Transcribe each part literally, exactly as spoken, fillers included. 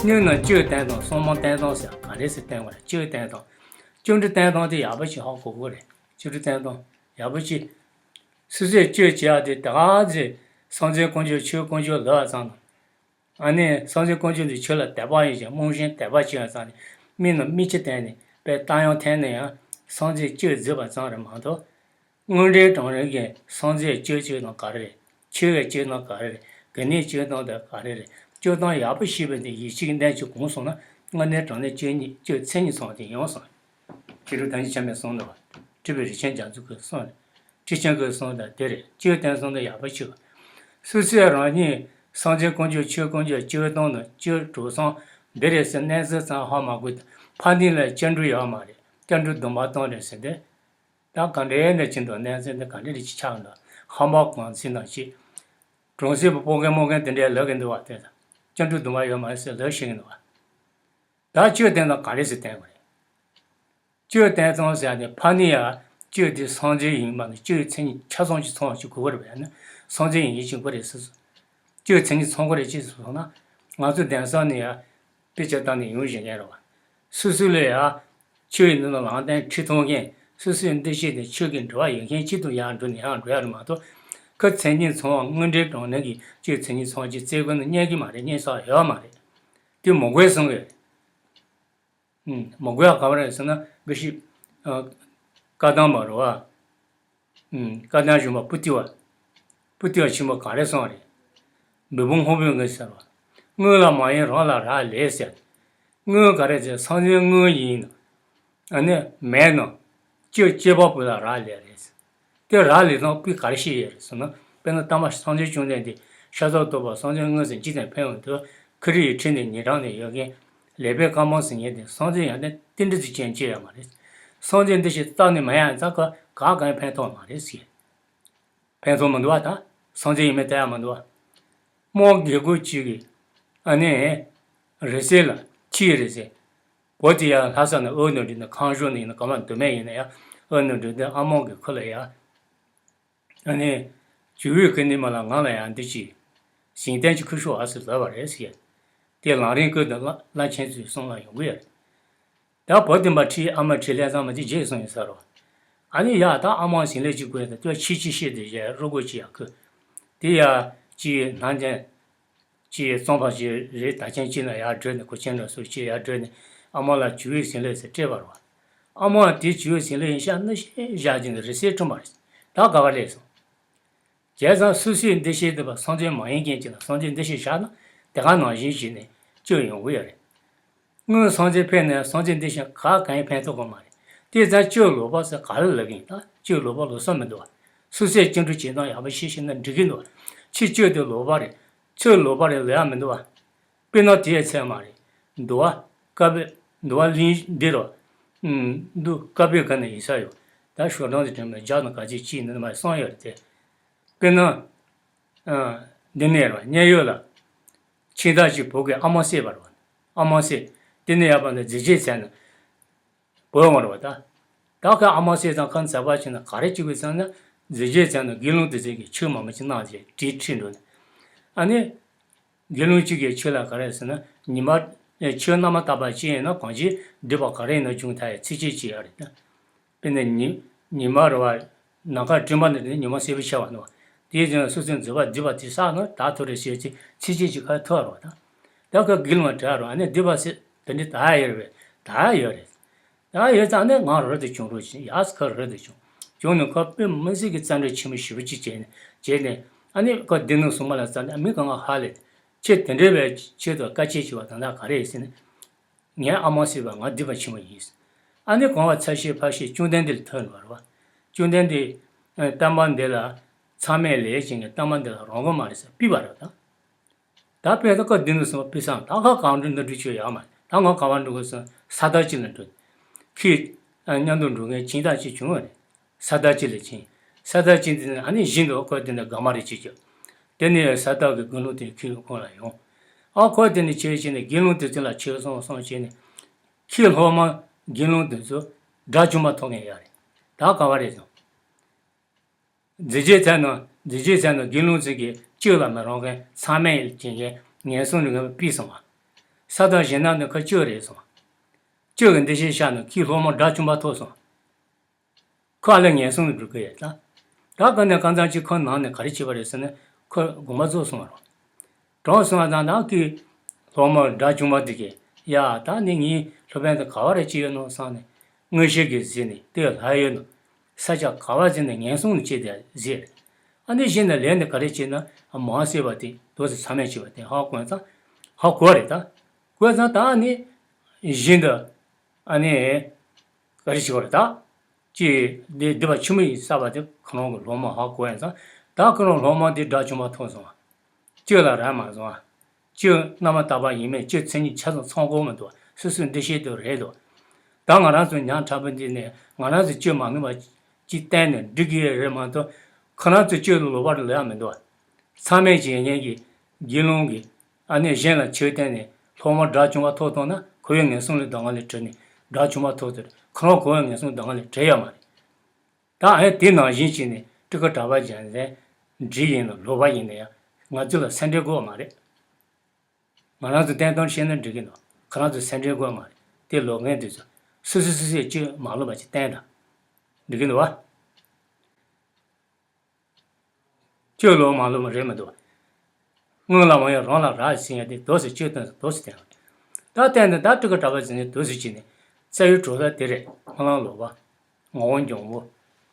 སྣོད་ནང་བཅུད་བསྟེན་སྟངས། གསང་བ་བསྟེན་སྟངས་ཟེར་ག་རེ་ཟེར་བསྟེན་དགོས་རེད། བཅུད་བསྟེན་སྟངས། བཅིངས་འགྲོལ་བསྟེན་སྟངས་དེ་ཡག་པོ་ཞིག་ཧ་གོ་དགོས་རེད། བཅིངས་འགྲོལ་བསྟེན་སྟངས་ཡག་པོ་ཞིག་སོ་སོས་བཅོས་བྱེད་ཡག་དེ་ད་ག་ཚོད་སྲོག་འཛིན་དཀོན་མཆོག་ཆོས་དཀོན་མཆོག་ལབ་པ་ཙམ་དང་། ཨ་ནི་སྲོག་འཛིན་དཀོན་མཆོག་འདི་ཆོས་ལ་དད་པ་ཡིན་ཞིང་རྨོངས་ཤིང་དད་པ་བྱེད་པ་ཙམ་ནི་མིག་ནང་མིག་ཆུ་བཏོན་ནས་དཔེ་བལྟ་ཡང་འཐེན་ནས་ཡང་སྲོག་འཛིན་བཅོས་བརྫིས་པ་ཙམ་རེད་མ་གཏོགས། དངོས་འབྲེལ་དྲང་གནས་ཀྱི་སྲོག་འཛིན་བཅོས་བཅོས་སྟངས་ག་རེ་རེད། ཆོས་ཀྱི་བཅོས་སྟངས་ག་རེ་རེད། དགེ་འདུན་བཅོས་སྟངས་དེ་ག་རེ་རེད། བཅོས་སྟངས་ཡག་པོ་ཤེས་པ་འདི་ཡིད་ཆེས་ཀྱི་གནད་ཆེ་གོང་སོང་ན་དངོས་གནས་དྲང་གནས་བཅོས་གཉིས་བཅོས་མཚན་ཉིད་ཚང་བ་དེ་ཡོང་སོང་། ཕྱི་རོལ་དང་ཉིད་ཆ་མེད་གསུངས་འདུག་བ། སྤྲུལ་པའི་རིགས་ཆེན་རྒྱ་མཚོ་ཁོས་གསུངས་རེད། ཁྲི་ཆེན་ཁོས་གསུངས་དང་དེ་རེད། བཅོས་བསྟེན་སྟངས་དེ་ཡག་པོ་ཤེས། སོ་སོས་རང་ཉིད་སྲོག་འཛིན་དཀོན་མཆོག་ཆོས་དཀོན་མཆོག་བཅོས་སྟངས་དང་བཅོས་གྲོགས་སམ་འདི་རེད་ཟེར་གནས་ཚུལ་ཙམ་ཧ་མ་གོ་དང་། ཕར་འདི་ལ་བཅིངས་འགྲོལ་ཡོད་མ་རེད། བཅིངས་འགྲོལ་སྡོམ་པ་བཏང་རེད་ཟེར་ཏེ། ད་ག་འདྲའི་འདྲ་ཅིག་འདུག་གནས་ཚུལ་འདི་ག་འདྲ་རེ་ཅིག་ཆགས་འདུག་ཧམ་པ་གང་ཚིག་དང་ཅིག་གྲོང་གསེབ་པ་སྤོ་མཁན་རྨོ་མཁན་དེ་འདྲའི་ལབ་གི་འདུག་བ། དེ་དང་བཅིངས་འགྲོལ་སྡོམ་པ་ཡོད་མ་རེད་ཟེར་ལབ་ཤེས་གི་འདུག་བ། ད་བཅོས་བསྟེན་སྟངས་ག་རེ་ཟེར་བསྟེན་དགོས་རེད། བཅོས་བསྟེན་སྟངས་ཟེར་ཡ་དེ་ཕར་ནི་ཡ་བཅོས་དེ་སྲོག་འཛིན་ཡིན་པ་ནི་བཅོས་མཚན་ཉིད་ཆ་ཚང་ཅིག་ཚང་བ་ཅིག་དགོས་ཀྱི་རེད་པས་ན། སྲོག་འཛིན་ཡིན་ཅིག་དགོས་རེད་ཟེར་སོང་། བཅོས་མཚན་ཉིད་ཚང་དགོས་རེད་ཅེས་སོང་ན། ང་ཚོ་གདན་ས་ནས་ཡ་དཔེ་ཆ་བལྟས་ནས་ཡོང་བཞིན་མཁན་རེད་བ། སོ་སོ་ལ་ཡ་ཆོས་ཡི་ནང་ལ་ལམ་སྟོན་ཁྲིད་ཐུབ་མཁན། སོ་སོའི་འདུ་ཤེས་དེ་ཆོས་ཀྱི་འབྲེལ་བ་ཡོད་མཁན་གཅིག་ཏུ་ཡར་འགྲོ་ནས་ཡར་འགྲོ་ཡ་རེད་མ་གཏོགས། ཁོ་མཚན་ཉིད་ཚང་བ་དངོས་འབྲེལ་དྲང་གནས་ཀྱི་བཅོས་མཚན་ཉིད་ཚང་བ་ཅིག་བཙལ་དགོས་ན་རྙེད་ཀྱི་མ་རེད། རྙེད་ས་ཡོད་མ་རེད། དེ་མི་དགོས་གསུང་གི་རེད། ཨུམ། མི་དགོས་ཡ་ག་བ་རེད་ཟེར་ན་འགའ་ཞིག་ཨ། བཀའ་གདམས་པ་རེད་བ། ཨུམ། བཀའ་གདམས་གཞུང་པ་པོ་ཏི་བ། པོ་ཏི་བ་ཆེན་པོ་ག་རེ་གསུངས་རེད། འབུལ་པོ་སྔོན་པོའི་ངོས་ཟེར་བ། དངོས་ལ་མ་ཡིན་རང་ལ་རག་ལས་ཟེར། དངོས་ག་རེ་ཟེར་སངས་རྒྱས་དངོས་ཡིན་ན། ཨ་ནི་མེད་ན། སྤྱོད་སྤྱོད་པ་པོ་ལ་རག་ལས་རེད། དེ་རག་ལས་སྟངས་དཔེ་ག་རེ་བཤད་ཡོད་རེད་ཟེར་ན། དཔེར་ན་ཏཱ་མ་སངས་རྒྱས་བཅོམ་ལྡན་འདས་ཤ་ཟ་ལྟོགས་པ་སངས་རྒྱས་དངོས་སུ་འཇིག་རྟེན་ཕེབས་ཡོང་དུས་ཁོ་རའི་ཁྲི་ནས་ཉེ་འགྲམ་ནས་ཡོད་མཁན་ལེགས་པའི་བཀའ་འབངས་ཟེར་མཁན་དེ་སངས་རྒྱས་ཡོན་ཏན་ཏིལ་འབྲུ་ཙམ་ཅན་ཅིག་ཡོད་མ་རེད། སངས་རྒྱས་འདི་ཞིག་རྩ་ནས་མ་ཡང་རྩ་ག་ག་གང་ཕན་ཐོགས་མ་རེད་ཟེར། ཕན་ཐོགས་མི་འདུག་བ། ད་སངས་རྒྱས་ཡིན་མིན་བལྟ་ཡ་མི་འདུག་བ། དམངས་དགེ་བསྐོས་གཅིག་གིས་ཨ་ནི་རི་སེལ་ལ་ཕྱིའི་རི་སེལ། བོད་དེ་ཡང་ལྷ་ས་ནས་ཨོ་ནུ་འདྲི་ནས་ཁང་གཞོགས་ནས་ཡིན་ན་ག་མ་མདོ་སྨད་ཡིན་ན་ཡང་ཨོ་ནུ་འདྲི་ནས་ཨ་མོ་གི་ཁུ་ལ་ཡ། ཨ་ནི་ཇུ་བོས་ཁུ་ནི་མ་ལ་ང་ལ་ཡང་འདི་ཅི། ཞིང་བསྟན་གྱི་ཁུ་ཤོ་ཨ་སི་ལབ་པ་རེད་ཟེར། དེ་ལམ་རིམ་ཀུན་ཏུ་བླ་བླ་ཆེན་ཚོའི་གསུང་ལ་ཡོང་གི་ཡོད་རེད། ད་བོད་བསྟན་པ་ཁྲིད་ཨ་མ་ཁྲིད་ལྷ་ཚང་མ་དེ་རྗེས་སོང་ཡིན་ས་རོ། ཨ་ནི་ཡ་ད་ཨ་མ་ཞིང་ལས་ཅིག་དགོས་ད་ལྟོས་ཕྱི་ཕྱི་ཤེས་དེ་བཞག་རུ་སྒོ་ཅི་ཡ་ཁུ། དེ་ཡ་ཅི་ནང་ཅན། ཅི་གཙང་པ་ཅི་རེད་ད་ཆེན་ཅི་ན་ཡར་བྲོས་ནས་གོ་ཆེན་ན་སུ་ཅི་ཡར་བྲོས་ནས་ཨ་མ་ལ་ཇུ་བོའི་ཞིང་ལས་སུ་སྤྲད་པ་རོ། ཨ་མ་དེ་ཇུ་བོའི་ཞིང་ལས་ཡིན་ཤག་ན་ཤེས་བཞག་ཅིང་རི་སེལ་ཁྲོམ་པ་རེད། ད་ག་བ་ལས་སོང་། བྱས་ཙང་སོ་སོའི་འདུ་ཤེས་འདི་པ་སངས་རྒྱས་མ་ཡིན་མཁན་ཅིག་ལ་སངས་རྒྱས་འདུ་ཤེས་བཞག་ན་དེ་ག་ནང་བཞིན་བྱས་ནས་སྤྱོད་ཡོང་གི་ཡོད་རེད། སྔོན་སངས་རྒྱས་ཕེབས་ནས་སངས་རྒྱས་འདུ་ཤེས་ག་གང་ཡང་ཕན་ཐོགས་གི་མ་རེད། དེ་ཙང་སྤྱོད་ལོག་པ་ཟེར་ག་རེ་ལབ་ཀྱི་ཡིན་ད་སྤྱོད་ལོག་པ་ལོག་ས་མི་འདུག་བ། སོ་སོས་བཅིངས་འགྲོལ་བྱེད་སྟངས་ཡག་པོ་ཤེས་ཤེས་ན་འགྲིག་གི་འདུག་བ། ཕྱི་སྤྱོད་དེ་ལོག་པ་རེད། ཚུར་ལོག་པ་རེད་ལབ་ཡ་མི་འདུག་བ། དཔེར་ན་དེའི་ཚད་མ་རེད། འདུལ་བ། བཀའ་པོད། འདུལ་བ་གླིང་འདི་རུ། ཨུམ། འདུལ་བཀའ་པོད་ག་ནས་ཡིན་ས་ཡོད། ད་ཞོ་སྦྲང་དེ་དྲན་པའི་རྒྱ་དང་ག་ཅིག་ཅིག་ནི་མ་གསང་ཡོད་རེད་དེ། དཔེར་ན། ཨ། འདི་ནས་རུ་མཉན་ཡོད་ལ། ཕྱིན་ཐག་ཅིག་བུ་གའི་ཨ་མ་བསད་པ་རུ། ཨ་མ་བསད། དེ་ནས་ཡར་བ་ནས་རྫི་རྗེས་ཚན་ནས། བོད་འོང་རུ་བ་ད། ད་ཁ་ཨ་མ་བསད་ཙང་ཁ་འཛག་པ་བྱས་ན་ག་རེ་བྱེད་དགོས་ཟེར་ན། རྫི་རྗེས་ཚན་ནས་དགེ་སློང་དེ་ཚོས་ཀྱི་ཆོས་མང་པོ་ཅིག་གནང་རྗེས་བྲིས་ཁྲིད་འགྲོ་ནས། ཨ་ནི། དགེ་སློང་གཅིག་གིས་ཆོས་ལ་ག་རེ་ཟེར་ན་ཉི་མ། ཆོས་རྣམ་པར་དག་པ་ཅིག་ཡིན་ན་གང་ཅིའི་སྒྲིབ་པ་ག་རེ་ཡིན་ན་བྱུང་ཐལ་ཡ་ཚིགས་བཅད་ཅིག་ཡོད་རེད་ད། དཔེར་ན་ཉི་ཉི་མ་རེད་བ། ནམ་མཁའ་སྤྲིན་པ་འདི་ནི་ཉི་མ་སེར་པོ་ཆགས་པ་ནོ། དེའི་རྗེས་ལ་སོ་སོའི་འཛིན་པ་སྒྲིབ་པ་དེ་བསགས་ན་དག་ཐུབ་རེད་ཞེས་ཚིགས་བཅད་ཅིག་ཁ་ཐུག་རོགས་ད། ད་ཁ་དགེ་སློང་དྲག་རོགས་ཨ་ནི་སྒྲིབ་པ་སེ་དེ་འདྲི་ད་ཡོད་རེད་པས་ད་ཡོད་རེད། ད་ཡོད་ཙང་ནས་ང་རོལ་དུ་བྱུང་རོགས་བྱིན་ཡག་སི་ཁ་རོལ་དུ་བྱུང་། བྱུང་ནས་ཁོ་དཔེ་མི་སྲིད་ཀྱི་བརྩམས་འགྲུས་ཆེན་པོ་ཞེ་པོ་ཅིག་བྱས་ནས་བྱས་ནས་ཨ་ནི་ཁོ་སྡེ་སྣོད་གསུམ་པ་ལ་བརྩམས་ནས་མི་གང་ག་ཧ་ལས། ཁྱེད་དེ་འདྲའི་བའི་ཆེད་དུ་དཀའ་སྤྱད་བྱས་པ་ད་ལྟ་ག་རེ་ཡིན་ཟེར་ན། ངའི་ཨ་མ་བསད་པ་ང་སྡིག་པ་ཆེན་པོ་ཡིན། ཨ་ནི་གང་བ་ཚ་ཤེས་ཕ་ཤེས་བཅོམ་ལྡན་འདས་ལ་ཐོན་འགྲོ་བ་རེད་བ། བཅོམ་ལྡན་འདས་བསྟན་པ་འདི་ལ་མཚམས་མེད་ལས་ཅན་གྱི་བསྟན་པ་འདི་ལ་རང་དབང་མ་རེད་ཟེར་ཕུད་པ་རེད་ད། ད་དཔེ་ད་ཁ་འདི་ནི་སོང་ཕུད་སང་ད་ཁ་གང་འགྲོ་འདི་འགྲོ་ཆོག་ཡག་མ་རེད། ད་ང་ག་བ་འགྲོ་དགོས་སོང་ས་དག་ཅིག་ལ་འགྲོ། ཁྱེད་མཉམ་དུ་འགྲོ་མཁན་སྦྱིན་བདག་ཅིག་བྱུང་བ་རེད། ས་དག་ཅིག་ལ་ཕྱིན། ས་དག་ཅིག་འདི་ནི་ཨ་ནི་བཞིན་དུ་ཁོ་དེ་འདྲ་དགའ་མ་རེ་ཅིག་བྱུང་། དེ་ནས་ས་དག་གི་དགེ་སློང་དེ་ཁྱེད་ཁོང་ལ་ཡོང་། ཨ་ཁོ་དེ་ནི་ཆོས་བྱས་ནས་དགེ་སློང་དེ་ཚོ་ལ་ཆོས་གསུངས་གསུངས་བྱས་ནས། ཁྱེད་སློབ་མ་དགེ་སློང་དེ་ཚོ་དགྲ་བཅོམ་པ་ཐོབ་མཁན་ཡོད་རེད། ད་ག་བ་རེད་ཟེར། རྫི་རྗེས་ཚན་ནང་རྫི་རྗེས་ཚན་ནང་དགེ་སློང་ཚོ་གིས་སྤྱོད་ལ་མི་རུང་མཁན་མཚམས་མེད་ཅན་གྱི་ངན་སོང་ནས་ངན་པ་ཕུད་སོང་བ། ས་དང་གཞན་དག་ནི་ཁོ་གཅོད་རེད་གསུངས། གཅོད་ཀྱི་འདུ་ཤེས་བཞག་ནས་ཁོའི་སློབ་མ་དགྲ་བཅོམ་པ་ཐོབ་སོང་། ཁོ་ཨ་ལས་ངན་སོང་དུ་འགྲོ་གི་ཡོད་ད། ད་ག་ནས་གང་ཙམ་ཅིག་ཁོ་ནང་ནས་ག་རེ་བྱས་པ་རེད་ཟེར་ན། ཁོ་དགོངས་པ་རྫོགས་སོང་བ་རེད། གྲོངས་སོང་བ་དང་། ད་ཁོའི་སློབ་མ་དགྲ་བཅོམ་པ་དེ་གིས། ཡ། ད་ནི་ངའི་སློབ་དཔོན་དེ་ག་བ་རེ་ཅི་ཡོད་ནོ་བསམ་ནས། མངོན་ཤེས་ཀྱིས་གཟིགས་ནས། དེ་ལྷ་ཡོད་ནོ། ས་ཆ་ག་བ་ཟིན་ནས་ངན་སོང་ནས་སྐྱེས་ཏེ་གཟིགས། ཨ་ནི་གཞི་ནས་ལས་ནི་ག་རེ་བྱས་ན། མ་བསད་པ་དེ། དུག་གསུམ་ཚང་མས་བྱས་པ་དེ་ཧ་གོ་ཙང་། ཧ་གོ་བ་རེད་ད། གོ་ཙང་ད་ནི་གཞི་འདི་ཨ་ནི་ག་རེ་བྱེད་པ་རེད་ད། ཅེས་འདི་སྡིག་པ་ཆེན་པོ་ཡིན་བསགས་པ་དེ་ཁོ་རང་གི་སློབ་མ་ཧ་གོ་ཡིན་ཙང་། ད་ཁོ་རང་སློབ་མ་དེ་དགྲ་བཅོམ་པ་ཐོབ་སོང་བ། གཅོད་ལ་རག་མ་སོང་བ། གཅོད་རྣམ་པར་དག་པ་ཡིན་མིན། གཅོད་མཚན་ཉིད་ཆ་ཚང་ཚང་དགོས་མི་འདུག་སོ་སོའི་འདུ་ཤེས་དེ་རེད་འདུག་ད་ང་རང་ཚོ་ཉག་ཕྲ་བོ་འདི་ནས་ང་རང་ཚོ་གཅོད་མ་ནུས་པ་ཅིག་བསྟན་ནས་འགྲིག་གི་རེད་མ་གཏོགས། ཁོ་རང་ཚོ་གཅོད་ལ་ལོག་པ་ལ་ཡང་མི་འདུག་ཚང་མས་བྱེད་མཁན་གྱི་དགེ་སློང་གིས་ཨ་ནི་གཞན་ལ་ཆོས་བསྟན་ནས། སློབ་མ་དགྲ་བཅོམ་པ་ཐོབ་བཏང་ན། ཁོ་ཡང་ངན་སོང་ལས་སྡུག་བསྔལ་ལས་གྲོལ་ནས་དགྲ་བཅོམ་པ་ཐོབ་ཟེར། ཁོ་རང་ཁོ་ཡང་ངན་སོང་སྡུག་བསྔལ་ལས་གྲོལ་ཡོད་མ་རེད། ད་ཨེ་དེ་ནང་བཞིན་བྱས་ནས་སྤྲུལ་སྐུ་གྲགས་པ་རྒྱལ་མཚན་འདྲེ་ཡིན་ན་ལོག་པ་ཡིན་ན་ཡང་། ང་ཚོ་ལ་སེམས་ཁྲལ་དགོས་མ་རེད། ང་རང་ཚོ་བསྟན་སྟངས་ཤེས་ན་འགྲིག་གི་འདུག་ཁོ་རང་ཚོ་སེམས་ཁྲལ་དགོས་མ་རེད། དེ་ལོག་མཁན་དེ་ཚོ་སོ་སོ་སོ་སོས་གཅོད་མ་ལོག་པ་ཅིག་བསྟན་དང་། འགྲིག་གི་འདུག་བ། གཅོད་ལོག་མ་ལོག་མ་རེད་མི་འདུག་སྔོན་ལ་མ་ཡོང་རང་ལ་རག་ཟེར་ཡ་དེ། དུག་གསུམ་གཅོད་དོན་དུ་དུག་གསུམ་བསྟན། ད་བསྟན་ནས་ད་སྤྲུལ་སྐུ་གྲགས་པ་རྒྱལ་མཚན་དུག་གསུམ་གཅོད་ནས། རྩ་བའི་གྲོལ་ས་དེ་རེད། སྨོན་ལམ་ལོག་པ། ངག་དབང་འཇམ་པོ།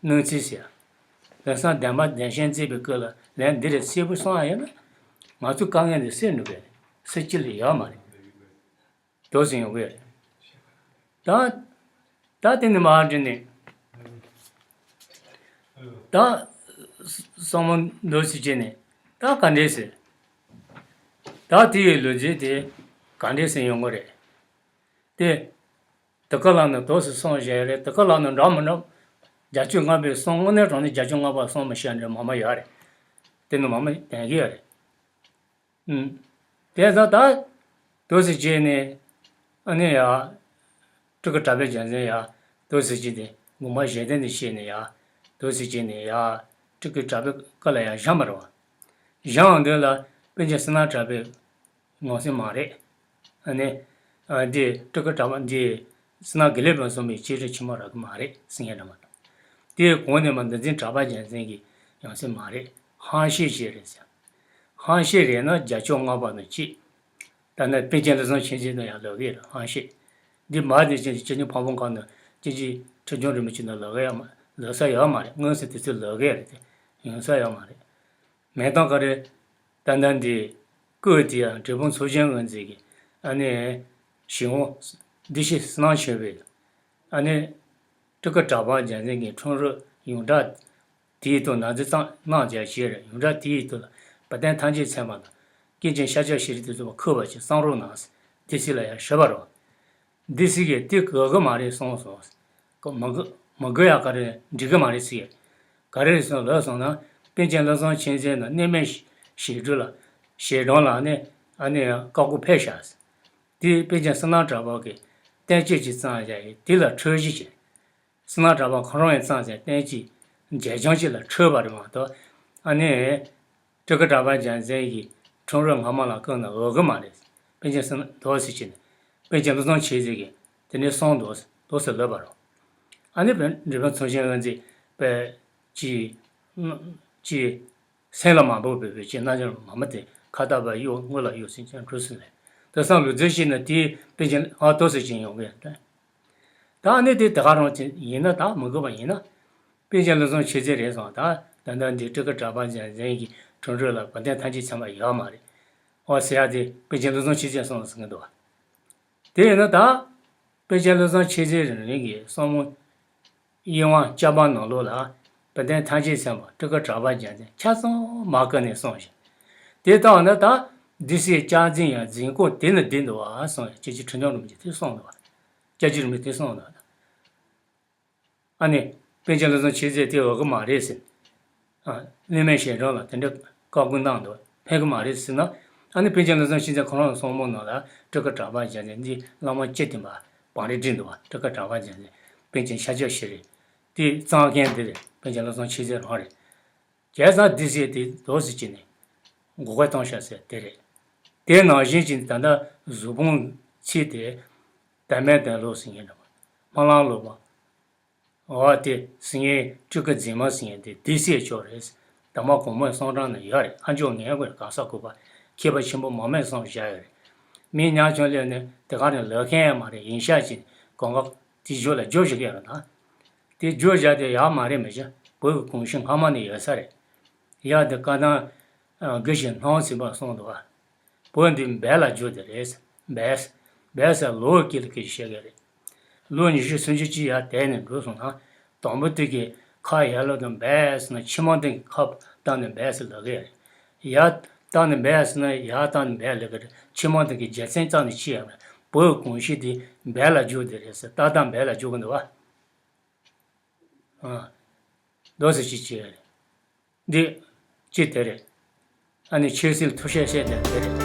སྣང་ཚུལ་ཟེར། ལམ་སང་བདེན་པ་བདེན་ཞེན་བརྩད་པའི་སྐབས་ལ་ལན་འདི་རེད་གསལ་པོ་གསུང་ཡ་ཡོད་ན། ང་ཚོ་དཀའ་ངལ་འདི་སེལ་འགྲོ་གི་རེད། སེལ་གྱི་ལས་ཡོད་མ་རེད། དུག་གསུམ་ཡོང་གི་རེད། ད་ད་དེ་ནས་མར་འགྲོ་ནས། ད་གསུམ་པོ་དུག་གསུམ་གཅོད་ནས་ད་ག་འདྲས་ཟེར། ད་དེ་ཡི་ལུས་རྩལ་དེ་ག་འདྲས་ཟེར་ཡོང་གི་རེད། དེ། དེ་ག་ལ་ནི་དུག་གསུམ་གསུངས་བཞག་ཡོད་རེད། དེ་ག་ལ་ནི་འདྲ་མི་འདྲ། བརྒྱད་ཅུ་ལྔ་པའི་གསུང་། དངོས་གནས་དྲང་གནས་བརྒྱད་ཅུ་ལྔ་པ་གསུང་མི་ཤེས་འདྲ་མ་མ་ཡོད་རེད། དེ་ནི་མ་མ་བསྟན་གྱི་ཡོད་རེད། ཨུམ། དེ་ཙང་ད་དུག་གསུམ་གཅོད་ནས། ཨ་ནི་ཡ། སྤྲུལ་སྐུ་གྲགས་པའི་རྒྱལ་མཚན་ཡ། དུག་གསུམ་གཅོད་དེ་དགོངས་པ་བཞི་ལྡན་དུ་བྱས་ནས་ཡ། དུག་གསུམ་གཅོད་ནས་ཡ། སྤྲུལ་སྐུ་གྲགས་པའི་བཀའ་ལ་ཡ་བཞག་མ་རེད་བ། བཞག་འོང་དུས་ལ་པཎ་ཆེན་བསོད་ནམས་གྲགས་པའི་ངོས་ཟིན་མ་རེད། ཨ་ནི། ཨ། འདི་སྤྲུལ་སྐུ་གྲགས་པ་འདི་བསོད་ནམས་དགེ་ལེགས་དཔལ་གསུམ་པའི་བཅུད་རིས་ཆེན་མོ་རག་གི་མ་རེད་ཟེར་མཁན་འདྲ་མ་གཏོགས། དེའི་གོང་ནས་མར་འདུལ་འཛིན་གྲགས་པ་རྒྱལ་མཚན་གྱི་ཡང་སྲིད་མ་རེད། ཧང་ཤེད་ཅིག་རེད་ཟེར། ཧང་ཤེད་རེད་ན་བརྒྱད་ཅུ་ལྔ་པ་ནང་གཅིག་ད་ནི་པཎ་ཆེན་བློ་བཟང་མཁྱེན་བརྩེ་དང་ཡང་ལབ་ཀྱི་རེད། ཧང་ཤེད། འདི་མ་དེ་ཅན་གྱི་སྤྱི་ཉུལ་ཕ་བོང་ཁ་ནང་སྐྱེས་ཆེན་ཁྲི་བྱང་རིན་པོ་ཆེ་ནང་ལབ་ཀྱི་ཡོད་མ། ལབ་ས་ཡོད་མ་རེད། སྔོན་སོང་དེ་ཚོ་ལབ་ཀྱི་རེད་དེ། ཡོང་ས་ཡོད་མ་རེད། མེད་དང་ག་རེ། ད་ལྟ་འདི་སྐུ་དེ་ཡང་འབྲས་སྤུངས་ཚོགས་ཆེན་དབུ་འཛིན་གྱི་ཨ་ནི་ཞི་བ་འདུས་བྱས་བསོད་ནམས་ཆོས་འཕེལ། ཨ་ནི་སྤྲུལ་སྐུ་གྲགས་པ་རྒྱལ་མཚན་གྱི་འཁྲུངས་རབས་ཡོངས་གྲགས་དེའི་ཐོག་ནང་དུ་བརྩམས་གནང་བྱས་ཞེས་རེད། ཡོངས་གྲགས་དེའི་ཐོག་ལ་དཔལ་ལྡན་ཐམས་ཅད་མཁྱེན་པ་དང་། ཀུན་མཁྱེན་ཤཱཀྱ་ཤྲཱི་དེ་ཚོ་ཁུར་བ་ཞིག་བསམ་རོགས་གནང་། འདི་སྲིད་ལ་ཡང་ཞུས་པ་རེད། འདི་སྲིད་ཀྱི་དེ་གོ་གི་མ་རེད་གསུངས་སོང་། མི་དགོས་མི་དགོས་ཡ་ག་རེ་འགྲིག་གི་མ་རེད་ཟེར། ག་རེ་རེད་ཟེར་ལབ་སོང་ན། པཎ་ཆེན་བློ་བཟང་མཁྱེན་བརྩེ་ནི་གནས་མལ་ཞིག་གྲོལ་ལ། ཞལ་གྲངས་ལ་ནི་ཨ་ནི་བཀའ་བསྒོ་ཕེབས་ཤག་དེ་པཎ་ཆེན་བསོད་ནམས་གྲགས་པ་གིས་བསྟན་བཅོས་ཅིག་བརྩམས་བཞག་ཡིན། དེ་ལ་འཁྲུལ་གཞི་བྱས། བསོད་ནམས་གྲགས་པ་ཁོ་རང་ཡང་བརྩམས་ཟིན་བསྟན་བཅོས་རྒྱས་འབྱུང་ཅིག་ལ་འཁྲུལ་པ་རེད་མ་གཏོགས། ཨ་ནི། སྤྲུལ་སྐུ་གྲགས་པ་རྒྱལ་མཚན་གྱི་འཁྲུངས་རབས་སྔ་མ་ལ་བཀོད་ན་འོས་གི་མ་རེད། པཎ་ཆེན་བསོད་ནམས་དུག་གསུམ་གཅོད་ནས། པཎ་ཆེན་བློ་བཟང་མཁྱེན་བརྩེ་གིས་དེ་ནས་གསུངས་འདུག་འདུག་ཟེར་ལབ་པ་རེད། ཨ་ནི་འབྲས་སྤུངས་ཚོགས་ཆེན་དབུ་འཛིན་པས་ཅི། ཅི། སེམས་ལ་མ་འབབ་པའི་བོད་ཀྱི་རྣལ་འབྱོར་མ་མ་དེ་ཁ་བཏགས་པ་གཡུག་སྔོན་ལ་གཡུག་ཟིན་ཅིང་གྲུ་སུ་ལས། དེང་སང་ལུས་རྩལ་ཤེས་ན་དེའི་པཎ་ཆེན་ཨ་དུག་གསུམ་གཅོད་ཡོང་གི་ཡོད་དེ། ད་ཨ་ནི་དེ་དེ་ག་རང་ཅན་ཡིན་ན། ད་མི་དགོས་པ་ཡིན་ན། པཎ་ཆེན་བློ་བཟང་མཁྱེན་བརྩེ་རེད་སོང་། ད་ད་ལྟ་འདི་སྤྲུལ་སྐུ་གྲགས་པ་རྒྱལ་མཚན་གྱི་འཁྲུངས་རབས་ལ་དཔལ་ལྡན་ཐམས་ཅད་མཁྱེན་པ་ཡོད་མ་རེད། ཨོ་ཟེར་ཡ་དེ་པཎ་ཆེན་བློ་བཟང་མཁྱེན་བརྩེས་གསུངས་ཟེར་གྱི་འདུག་བ། དེ་ཡིན་ན་ད། པཎ་ཆེན་བློ་བཟང་མཁྱེན་བརྩེ་རང་རང་གི་གསུང་འབུམ་དབྱེ་བ་བཅུ་པ་ནང་ལོགས་ལ། དཔལ་ལྡན་ཐམས་ཅད་མཁྱེན་པ་སྤྲུལ་སྐུ་གྲགས་པ་རྒྱལ་མཚན་ཆ་ཚང་མ་བཀོད་ནས་གསུངས་ཤིང་། དེ་ལྟ་བ་ན་ད། འདི་སྲིད་སྐྱག་རྫུན་ཡང་རྫུན་གོ་དེ་ནི་བདེན་འདུག་བ་གསུངས། སྐྱབས་རྗེ་ཁྲི་བྱང་རིན་པོ་ཆེས་དེ་གསུངས་འདུག་བ། སྐྱབས་རྗེ་རིན་པོ་ཆེས་དེ་གསུངས་འདུག་བ། ཨ་ནི། པཎ་ཆེན་བློ་བཟང་མཁྱེན་བརྩེས་དེ་འོས་གི་མ་རེད་ཟེར། ཨ། གནས་མལ་ཞལ་གྲངས་ལ་དེ་འདྲ་བཀའ་བསྒོ་གནང་འདུག་ཕན་གི་མ་རེད་ཟེར་ན། ཨ་ནི་པཎ་ཆེན་བློ་བཟང་མཁྱེན་བརྩེ་ཁོ་རང་གི་གསུང་འབུམ་ནང་ལ་སྤྲུལ་སྐུ་གྲགས་པ་རྒྱལ་མཚན་འདི་བླ་མ་བཅུ་བདུན་པ་བང་རིམ་བསྒྲིགས་འདུག་བ། སྤྲུལ་སྐུ་གྲགས་པ་རྒྱལ་མཚན། པཎ་ཆེན་ཤཱཀྱ་ཤྲཱི། དེ་བརྩམས་མཁན་དེ་རེད། པཎ་ཆེན་བློ་བཟང་མཁྱེན་བརྩེ་རང་རེད། བྱས་ཙང་འདི་ཟེར་དེ་དུག་གསུམ་གཅོད་ནས་འགོག་པ་བཏང་ཤག་ཟེར་དེ་རེད། དེ་ནང་བཞིན་གྱི་ད་ལྟ་གཟུགས་ཕུང་ཚིག་དེ་དར་མའི་དར་ལུགས་ཟེར་མཁན་རེད་པ། སྨོན་ལམ་ལུགས་པ། འོ་དེ་སེང་གེ་སྤྲུལ་སྐུ་མཛེས་མ་ཟེར་མཁན་དེ་དེ་སྲས་མཆོག་རེད། དར་མ་གོང་མའི་གསང་གྲངས་ན་ཡོད་རེད། ཨ་མཆོག་ངའི་དགོན་གང་ས་གོ་པ། མཁས་པ་ཆེན་པོ་མང་མོས་བསམ་བཞག་ཡོད་རེད། མི་ཉག་ཆུང་སླེབས་ནས་དེ་ག་ནས་ལབ་མཁན་ཡང་མ་རེད། ཡིན་ཤག་ཅིག་གོང་ཁ་དེ་བརྗོད་ལ་བརྗོད་བཞག་ཡོད་རེད་ད། དེ་བརྗོད་བཞག་དེ་ཡག་མ་རེད་མི་ཤེས། བོད་ཀྱི་གོམས་གཤིས་སྔ་མ་ནས་ཡོད་ས་རེད། ཡ་དེ་བཀའ་གདམས་དགེ་བཤེས་སྣང་ཟིན་པ་གསུངས་འདུག་བ། བོད་འདི་སྦས་ལ་བསྒྱུར་དེ་རེད། སྦས། སྦས་ཟེར་ལོ་སྐྱིད་ལ་སྐྱིད་བཤད་གི་རེད། ལོ་ཉི་ཤུ་སུམ་ཅུ་ཅིག་ཡར་དེད་ནས་འགྲོ་སོང་ན། དང་པོ་དུས་ཀྱི་ཁ་ཡར་ལོ་དང་སྦས་ཟེར་ན་ཕྱི་མ་དུས་ཀྱི་ཁ་བཏང་ནས་སྦས་ཟེར་ལབ་གི་རེད། ཡར་བཏང་ནས་སྦས་ཟེར་ན་ཡར་བཏང་ནས་སྦས་ལབ་གི་རེད། ཕྱི་མ་དུས་ཀྱི་རྒྱལ་མཚན་བཏང་ནས་ཕྱི་ཡར་སྦས། བོད་གོམས་གཤིས་འདི་སྦས་ལ་བསྒྱུར་དེ་རེད་ཟེར། ཏག་ཏག་སྦས་ལ་བསྒྱུར་གི་འདུག་བ། ཨ། རྡོ་ཟེར་ཅིག་བྱས་རེད། འདི་ཅི་དེ་རེད། ཨ་ནི་ཆོས་སྲིད་ཐུགས་བཤད་བཤད་དེ་དེ་རེད།